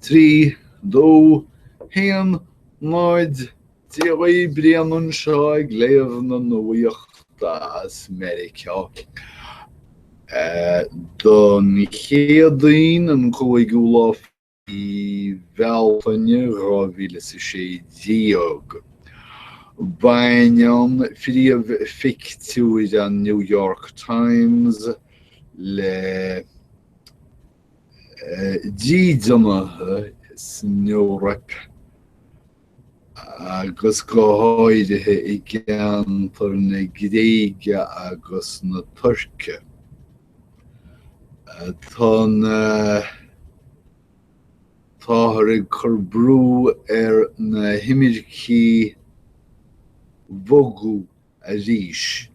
3, 2, 1, 0, Dia dhaoibh, Brian anseo ag léamh na nuachta as Meiriceá don Chéadaoin an 5ú lá mí Bealtaine 2016. Baineann príomhphictiúr an New York Times le dídeanaithe san Eoraip agus go háirithe i gceantar na Gréige agus na Tuirce. Tá na Táthar ag cur brú ar na himircigh bogadh arís.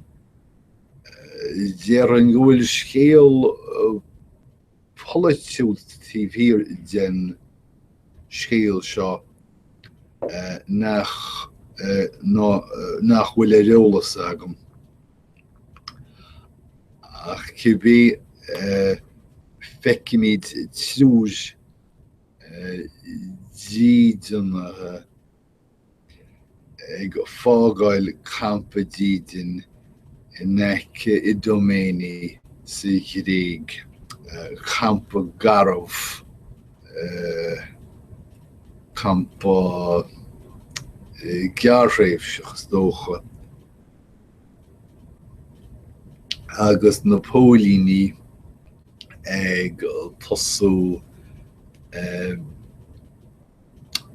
Déarfainn go bhfuil scéal polaitiúil taobh thiar den scéal seo nach nach bhfuil ar eolas agam. Ach cibé, feicimid triúr dídeanaithe ag fágáil campa dídine in aice Idomeni sa Ghréig, campa garbh, campa gearrthréimhseach is dócha. Agus na póilíní ag tosú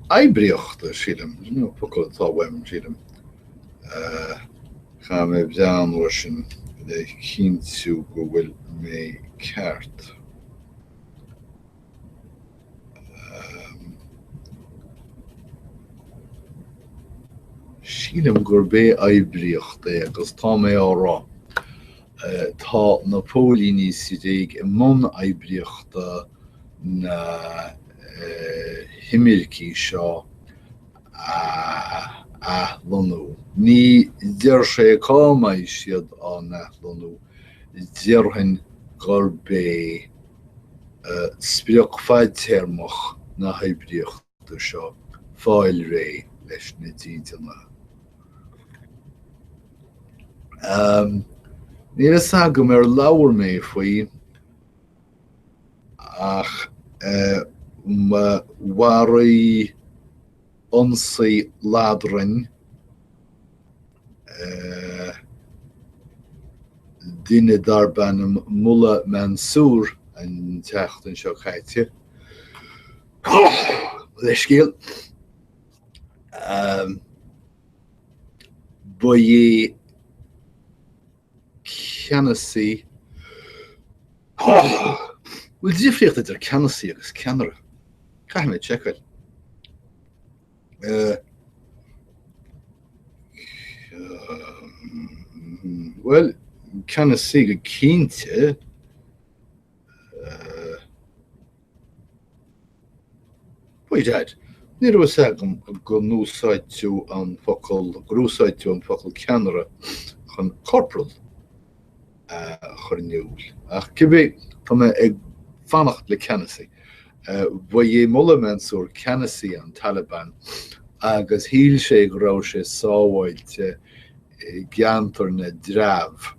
oibríochta, sílim, sin an focal atá uaim, sílim. Caithfidh mé breathnú air sin le cinntiú go bhfuil mé ceart. Sílim gurb é oibríocht é agus tá mé á rá. Tá na póilíní sa Ghréig i mbun oibríochta na himircigh seo a athlonnú. Ní deir sé cá mbeidh siad á n-athlonnú, déarfainn gurb é Sprioc fadtéarmach na hoibríochta seo fáil réidh leis na dídeanaithe. Níl a fhios agam ar labhair mé faoi ach mharaigh ionsaí ladrainn duine darb ainm Mullah Mansour an tseachtain seo caite. Leithscéal. Ba é ceannasaí Bhfuil difríocht idir ceannasaí agus ceannaire? Caithfidh mé seiceáil. Bhuel, ceannasaí go cinnte. Faoi dear, ní raibh fhios agam go n-úsáidtear an focal, gur úsáidtear an focal ceannaire chun corporal a chur in iúl. Ach cibé, tá mé ag fanacht le ceannasaí. Ba é Mullah Mansour ceannasaí an Taliban agus shíl sé go raibh sé sábháilte i gceantar na dtreabh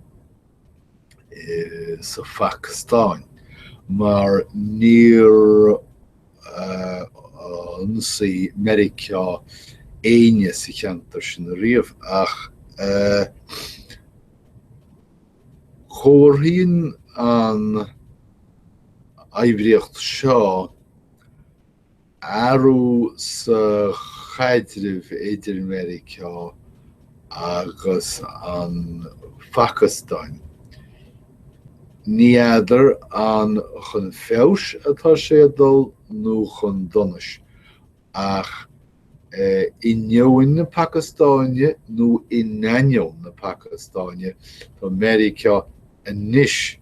sa Phacastáin mar níor ionsaigh Meiriceá éinne sa cheantar sin ariamh ach Comharthaíonn an oibríocht seo athrú sa chaidreamh idir Meiriceá agus an Phacastáin. Ní fheadar an chun feabhais atá sé ag dul nó chun donais, Ach inneoin na Pacastáine nó in ainneoin na Pacastáine, tá Meiriceá anois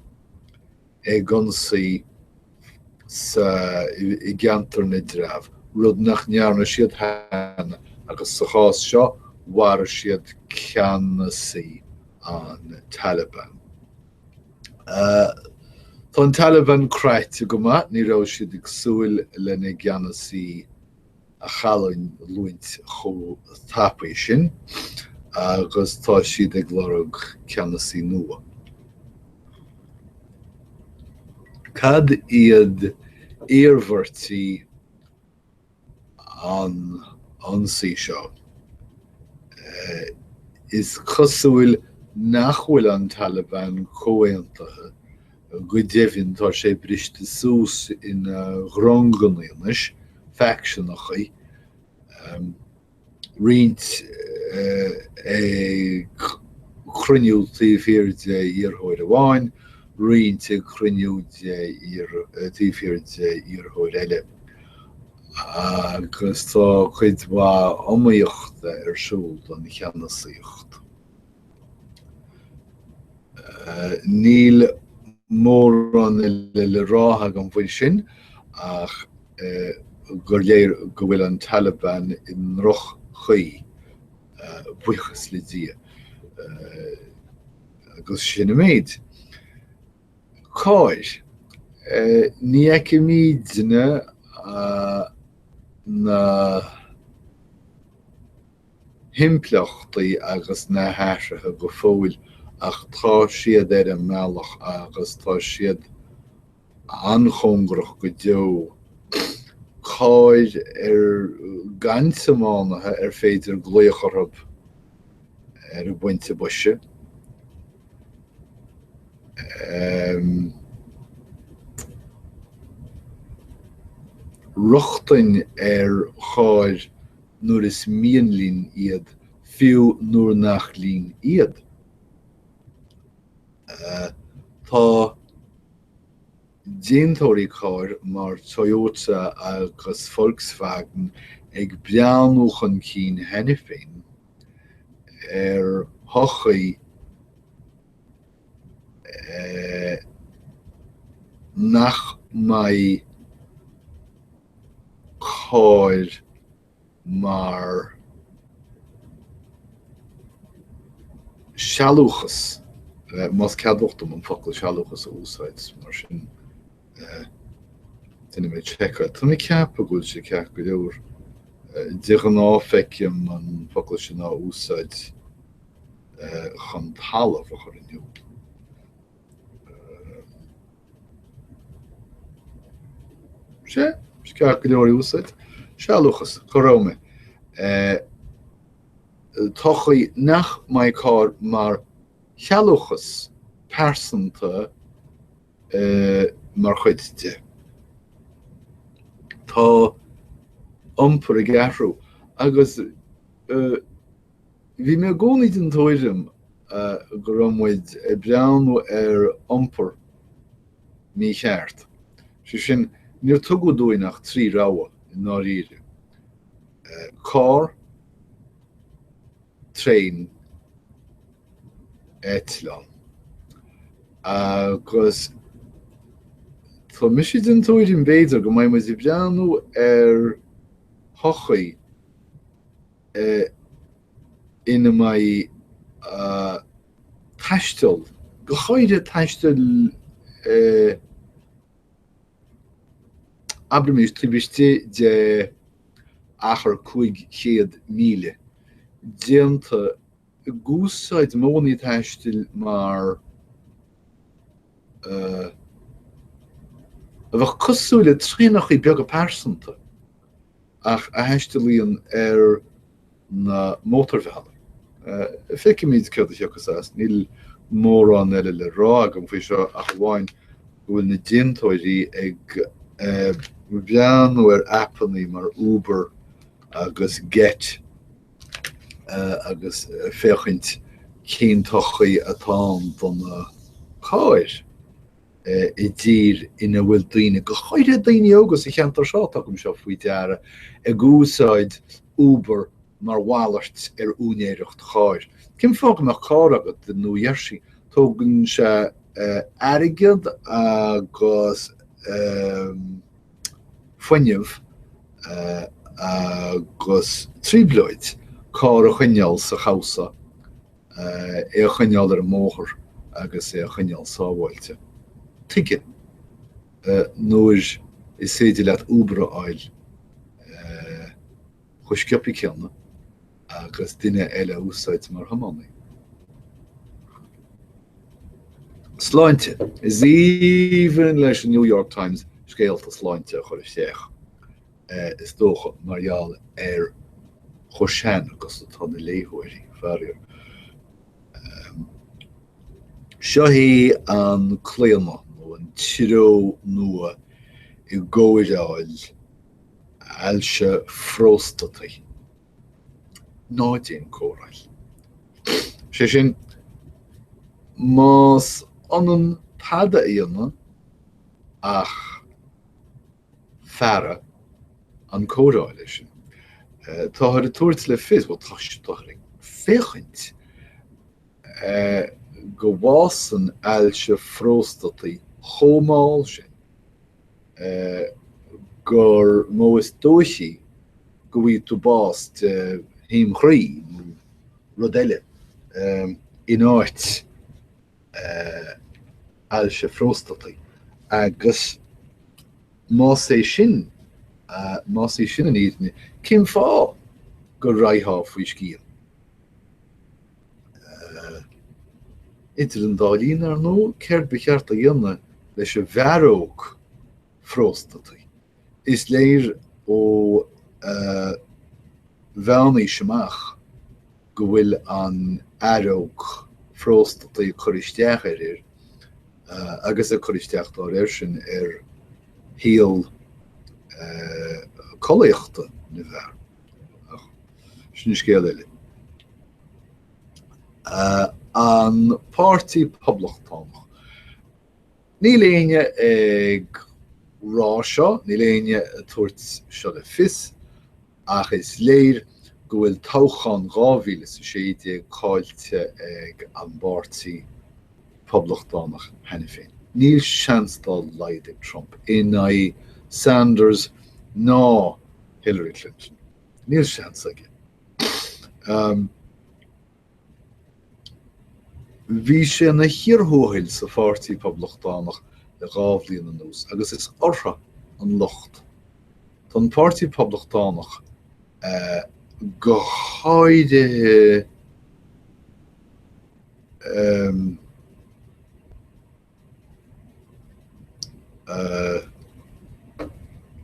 ag ionsaí sa i gceantar na dtreabh, rud nach ndearna siad cheana, agus sa chás seo, mharaigh siad ceannasaí an Taliban. Tá an Taliban craite go maith, ní raibh siad ag súil lena gceannasaí a chailliúint chomh tapaidh sin agus tá siad ag lorg ceannasaí nua. Cad iad iarmhairtí an ionsaí seo. Is cosúil nach bhfuil an Taliban comhaontaithe, go deimhin tá sé briste suas ina dhronganna anois, faicseanacha. roinnt ag cruinniú taobh thiar de iarrthóir amháin, roinnt ag cruinniú taobh thiar de iarrthóir eile. Agus tá cuid mhaith iomaíochta ar siúl don cheannasaíocht. Níl mórán eile le rá agam faoi sin ach gur léir go bhfuil an Taliban i ndroch-chaoi, buíochas le Dia. Agus sin an méid. Cairr. Ní fheicimidne na. himpleachtaí agus na hathruithe go fóill ach tá siad ar an mbealach agus tá siad an-chóngarach go deo. Cairr ar gan tiománaithe ar féidir glaoch orthu ar an bpointe boise. Rochtain ar chairr nuair is mian linn iad, fiú nuair nach linn iad. Tá déantóirí cairr mar Toyota agus Volkswagen ag breathnú chun cinn cheana féin ar thodhchaí nach mbeidh cairr mar sealúchas, más ceadmhach dom an focal sealúchas a úsáid mar sin, déanfaidh mé seiceáil. Tá mé ag ceapadh go bhfuil sé ceart go leor. De ghnáth feicim an focal sin á úsáid chun talamh a chur in iúl. Sea, is ceart go leor a úsáid. Sealúchas, cá raibh mé? Todhchaí nach mbeidh carr mar shealúchas pearsanta mar chuid de. Tá iompar ag athrú agus Bhí mé i gcónaí den tuairim go raibh muid ag breathnú ar iompar mícheart. Sé sin, níor tugadh dúinn ach 3 rogha i ndáiríre, carr, traein, eitleán. Agus tá mise den tuairim, b'fhéidir, go mbeidh muid ag breathnú ar thodhchaí ina mbeidh taisteal, go háirithe taisteal abraimis taobh istigh de achar 500 míle, déanta ag úsáid modhanna taistil mar a bheadh cosúil le traenacha beaga pearsanta. ach a thaistealaíonn ar na mótarbhealaí. Feicfimid céard a thiocfas as. Níl mórán eile le rá agam faoi seo ach amháin go bhfuil na déantóirí ag breathnú ar aipeanna mar Uber agus Gett agus féachaint cén todhchaí atá ann do na cairr. i dtír ina bhfuil daoine, go háirithe daoine óga sa cheantar seo, tugaim seo faoi deara, ag úsáid Uber mar mhalairt ar úinéireacht chairr. Cén fáth go mbeadh carr agat i Nua Gheirsí? Tógann sé airgead agus fuinneamh agus trioblóid carr a choinneáil sa chabhsa. é a choinneáil ar an mbóthar agus é a choinneáil sábháilte. Tuige? Nuair is féidir leat Uber a fháil chomh sciobtha céanna agus duine eile a úsáid mar thiománaí. Sláinte. Is aoibhinn leis an New York Times scéalta sláinte a chur isteach, is dócha mar gheall ar chomh sean agus atá na léitheoirí, faraor. Seo é an claonadh nó an treo nua i gcóireáil ailse phróstataí. Ná déan cóireáil. Sé sin, más ionann tada a dhéanamh ach faire, an cóireáil é sin. Táthar ag tabhairt le fios, bhuel, táthar ag féachaint go bhfásann ailse phróstataí chomh mall sin gur mó is dóichí go bhfaighidh tú bás de thaom chroí nó rud eile in áit ailse phróstataí agus más é sin, más í sin an fhírinne, cén fáth go raghfá faoi scian? Idir an dá linn, ar ndóigh, céard ba cheart a dhéanamh leis an bhfearóg phróstataí? Is léir ó mheánaois amach go bhfuil an fhearóg phróstataí ag cur isteach ar fhir agus ag cur isteach dá réir sin ar shaol collaíochta na bhfear. Ach sin scéal eile. An Páirtí Poblachtánach. Níl éinne ag rá seo, níl éinne ag tabhairt seo le fios, ach is léir go bhfuil toghchán 2016 caillte ag an bPáirtí Poblachtánach cheana féin. Níl seans dá laghad ag Trump in aghaidh Sanders ná Hillary Clinton. Níl seans aige. Bhí sé ina chíor thuathail sa Pháirtí Poblachtánach le 2 bhliain anuas agus is orthu an locht. Tá an Páirtí Poblachtánach, go háirithe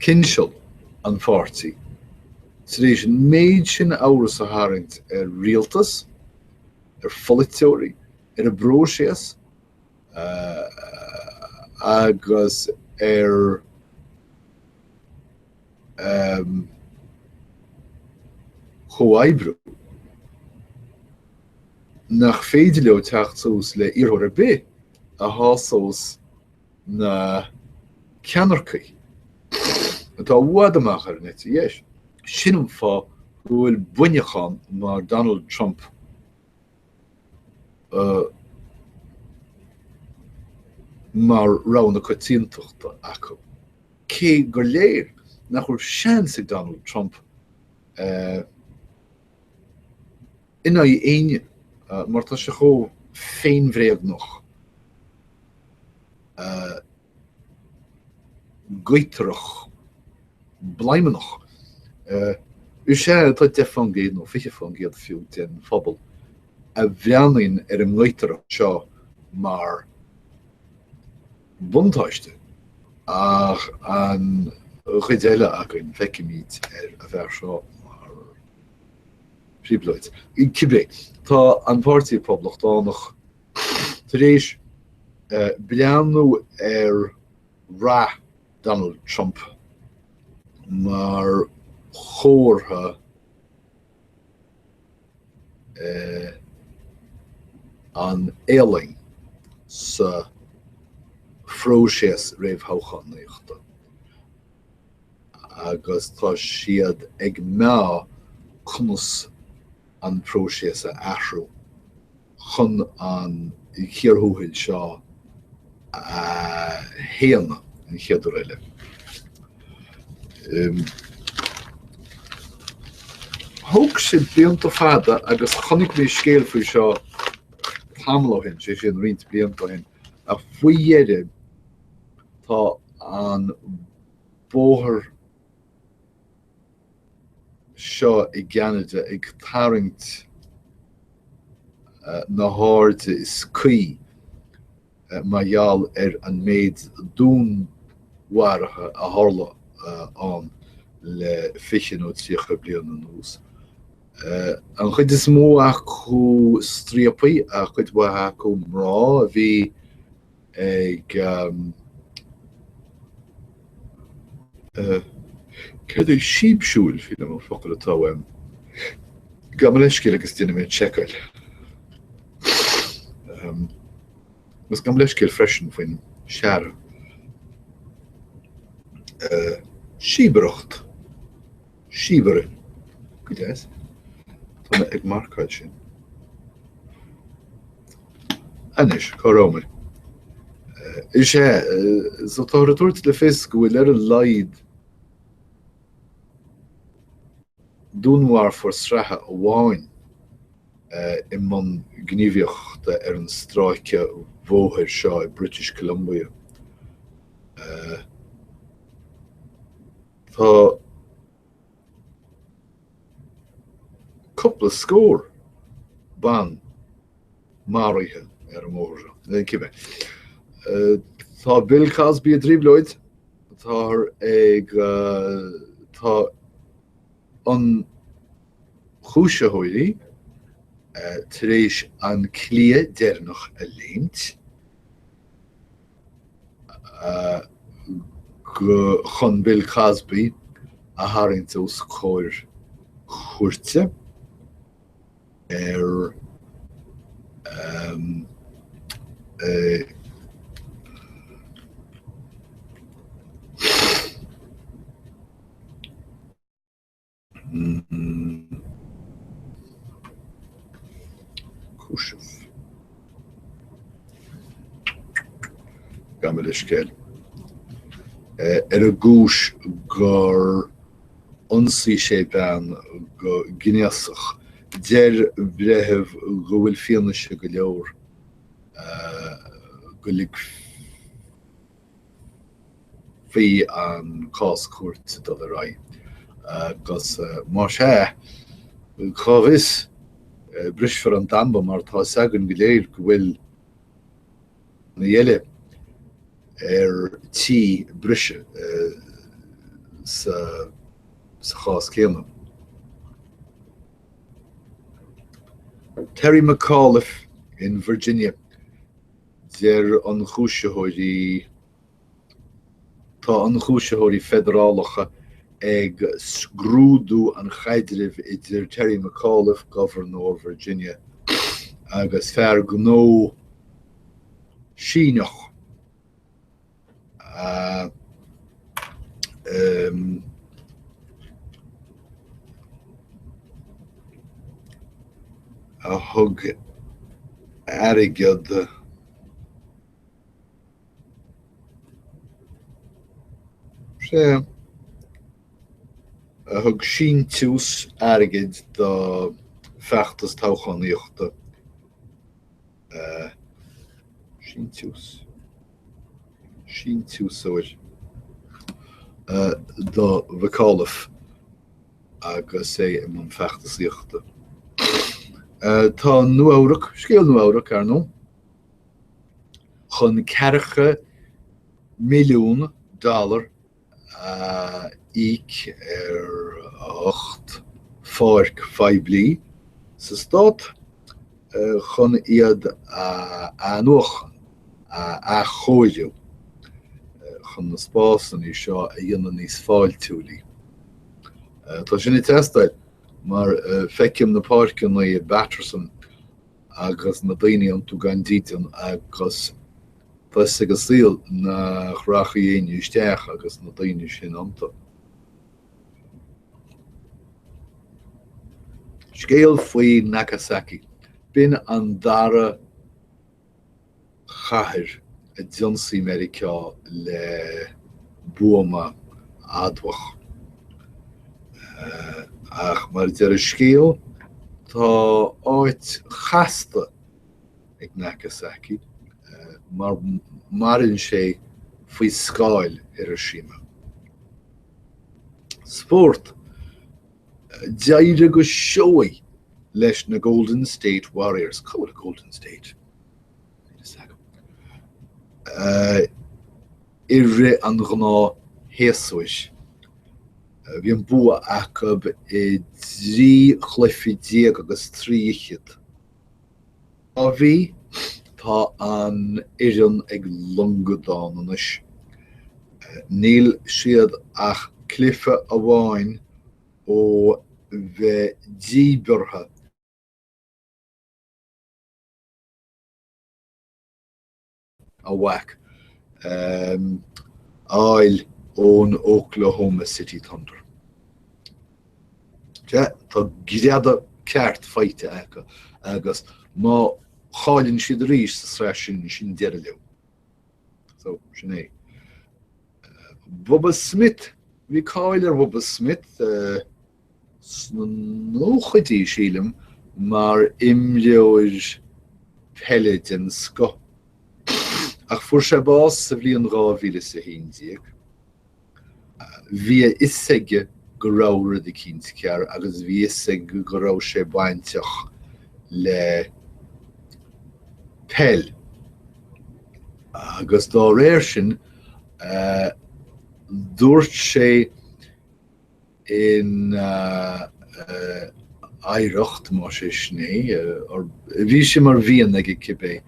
cinseal an pháirtí, tar éis an méid sin amhras a tharraingt ar rialtas, ar pholaiteoirí, ar an bpróiseas agus ar chomhoibriú nach féidir leo teacht suas le iarrthóir ar bith a shásós na ceannaircigh atá i bhfad amach ar an eite dheis. Sin an fáth go bhfuil buinneachán mar Donald Trump mar rogha na coitiantachta acu. Cé gur léir nach bhfuil seans ag Donald Trump in aghaidh éinne mar tá sé chomh féinbhréagnach, gaotarach, bladhmannach. Is ea, tá 10% nó 20% fiú den phobal a bhreathnaíonn ar an ngaotaireacht seo mar bhuntáiste, ach an chuid eile againn, feicimid ar an bhfear seo mar thrioblóid. Cibé, tá an Páirtí Poblachtánach tar éis breathnú ar rath Donald Trump mar chomhartha an éalaing sa phróiseas réamhthoghchánaíochta agus tá siad ag meá conas an próiseas a athrú chun an chíor thuathail seo a shéanadh an chéad uair eile. Thóg sé blianta fada agus chonaic mé scéal faoi seo tamall ó shin, sé sin roinnt blianta ó shin, ach faoi dheireadh tá an bóthar seo i gCeanada ag tarraingt na hairde is cuí mar gheall ar an méid dúnmharuithe a tharla ann le 20 nó 30 bliain anuas. An chuid is mó acu striapaigh, ach cuid mhaith acu mná a bhí ag Céard é síbshiúil, sílim an focal atá uaim. Gabh mo leithscéal agus déanfaidh mé seiceáil. Agus gabh mo leithscéal freisin faoin searradh. Síobaireacht. Síobaire. Go deas. Tá mé ag marcáil sin. Anois, cá raibh mé? Is ea, so táthar ag tabhairt le fios go bhfuil ar a laghad dúnmharfóir sraithe amháin i mbun gníomhaíochta ar an stráice bhóthair seo i British Columbia. Tá cúpla scór ban maraithe ar an mbóthar seo. Cibé. Tá Bill Cosby i dtrioblóid. Táthar ag tá ionchúisitheoirí tar éis an cliath deireanach a léimt. go chun Bill Cosby a tharraingt os comhair cúirte ar Cúiseamh. Gabh mo leithscéal. Ar an gcúis gur ionsaigh sé bean go gnéasach. Deir breitheamh go bhfuil fianaise go leor go ligfí an cás cúirte dul ar aghaidh. Agus más ea, cá bhfios, brisfear an damba mar tá 'fhios againn go léir go bhfuil daoine eile ar tí briseadh sa chás céanna. Terry McAuliffe in Virginia. Deir ionchúisitheoirí Tá ionchúisitheoirí feidearálacha ag scrúdú an chaidrimh idir Terry McAuliffe, Gobharnóir Virginia, agus fear gnó Síneach a a thug airgead Sea, a thug síntiús airgid dá feachtas toghchánaíochta. Síntiús? Síntiúsóir do McAuliffe agus é i mbun feachtasaíochta. Tá Nua-Eabhrac, scéal Nua-Eabhrac, ar ndóigh, chun ceathracha milliún dollar a íoc ar 8 pháirc phoiblí sa stát chun iad a athnuachan, a athchóiriú, chun na spásanna seo a dhéanamh níos fáiltiúlaí. Tá sin ag teastáil mar feicim na páirceanna i bPaterson agus na daoine iontu gan dídean agus tá 'fhios ag an saol nach rachaidh éinne isteach agus na daoine sin iontu. Scéal faoi Nagasaki. B'in an dara chathair a d'ionsaigh Meiriceá le buama admhach. Ach mar a deir an scéal, tá áit chasta ag Nagasaki mar maireann sé. Faoi scáil Hiroshima. Spórt, D'éirigh go seoigh leis na Golden State Warriors, cá bhfuil Golden State? Níl fhios agam. I rith an ghnáthshéasúir. Bhí an bua acu i dtrí chluiche déag agus trífhichead. Á bhí, tá an fhoireann ag longadán anois. Níl siad ach cluiche amháin ó bheith díbeartha. A mhac, a fháil ón Oklahoma City Thunder. Sea, tá greadadh ceart faighte acu agus má chailleann siad arís sa sraith sin, sin deireadh leo. So, sin é. Bubba Smith, bhí cáil ar Bhubba Smith sna nóchaidí, sílim, mar imreoir peile den scoth. Ach fuair sé bás sa bhliain 2011. Bhí a fhios aige go raibh rud eicínt cearr agus bhí a fhios aige go raibh sé bainteach le peil. Agus dá réir sin, dúirt sé ina oidhreacht, más é sin é, bhí sé mar mhian aige cibé,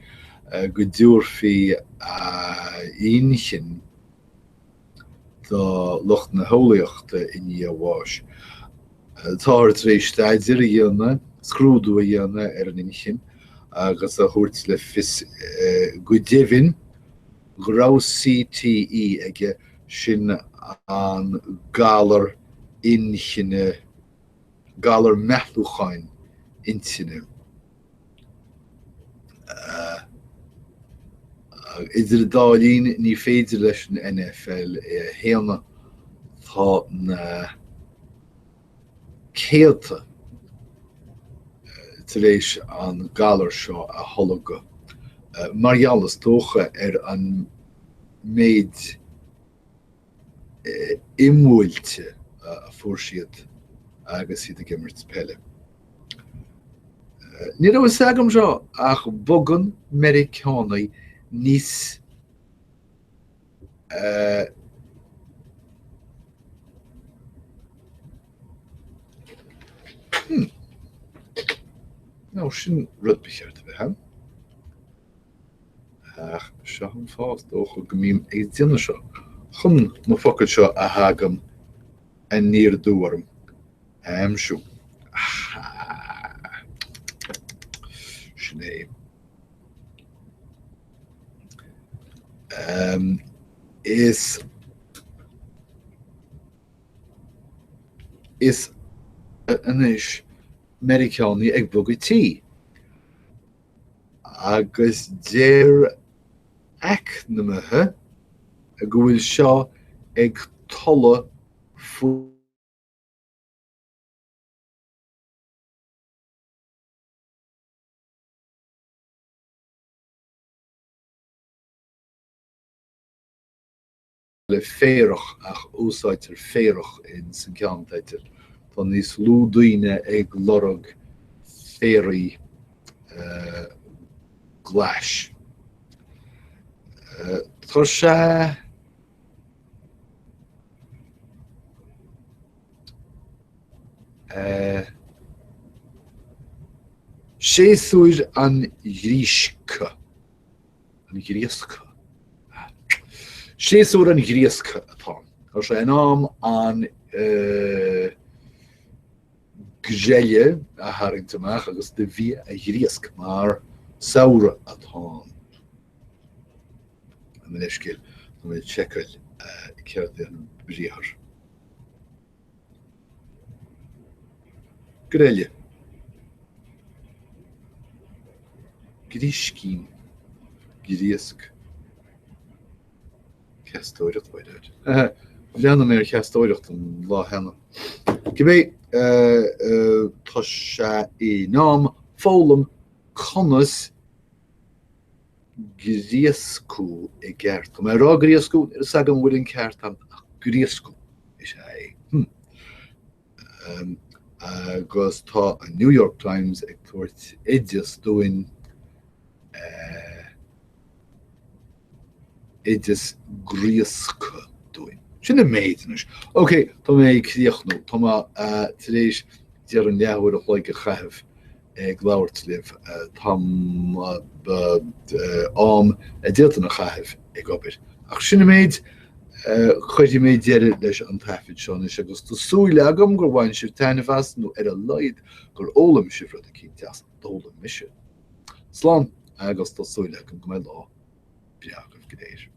go dtabharfaí a inchinn do lucht na heolaíochta i ndiaidh a bháis. Táthar tar éis staidéar a dhéanamh, scrúdú a dhéanamh ar an inchinn agus a thabhairt le fios go deimhin go raibh CTE aige, sin an galar inchinne, galar meathlúcháin intinne. Idir an dá linn, ní féidir leis an NFL é a shéanadh, tá na céadta tar éis an galar seo a tholgadh, mar gheall, is dócha, ar an méid imbhuailte a fuair siad agus iad ag imirt peile. Ní raibh a fhios agam seo, ach bogann Meiriceánaigh níos Hmm. Nó sin rud ba cheart a bheith ann. Ach seo an fáth is dócha go mbím ag déanamh seo, chun na focail seo a thagann aniar aduaidh orm a aimsiú. Aha! Sin é. Is is anois Meiriceánaigh ag bogadh tí agus deir eacnamaithe go bhfuil seo ag tolladh faoi le féarach ach úsáidtear féarach in san ceannteideal. Tá níos lú daoine ag lorg féaraigh glais. Tá sé Séasúr an ghríosctha. An ghríosctha. Séasúr an ghríosctha atá ann. Tá sé in am an greille a tharraingt amach agus do bhia a ghríosc mar samhradh atá ann. Mo leithscéal, tá mé ag seiceáil céard é an briathar. Greille. Gríscín. Gríosc. Ceastóireacht, by dad. Bhreathnaigh mé ar cheastóireacht an lá cheana. Cibé, tá sé in am foghlaim conas. Gríoscú i gceart. Tá mé ag rá gríoscú, níl a fhios agam an bhfuil an ceart agam, ach gríoscú is ea é. Hmm. Agus tá an New York Times ag tabhairt oideas dúinn, oideas gríosctha dúinn. Sin an méid anois. Ok, tá mé ag críochnú. Tá mé tar éis déarfainn leathuair a chloig a chaitheamh ag labhairt libh. Tá am a d'fhéadfainn a chaitheamh ag obair. Ach sin an méid. Cuirfidh mé deireadh leis an taifead seo anois agus tá súil agam gur bhain sibh taitneamh as, nó ar a laghad gur fhoghlaim sibh rud eicínt as. D'fhoghlaim mise. Slán agus tá súil agam go mbeidh lá breá agaibh go léir.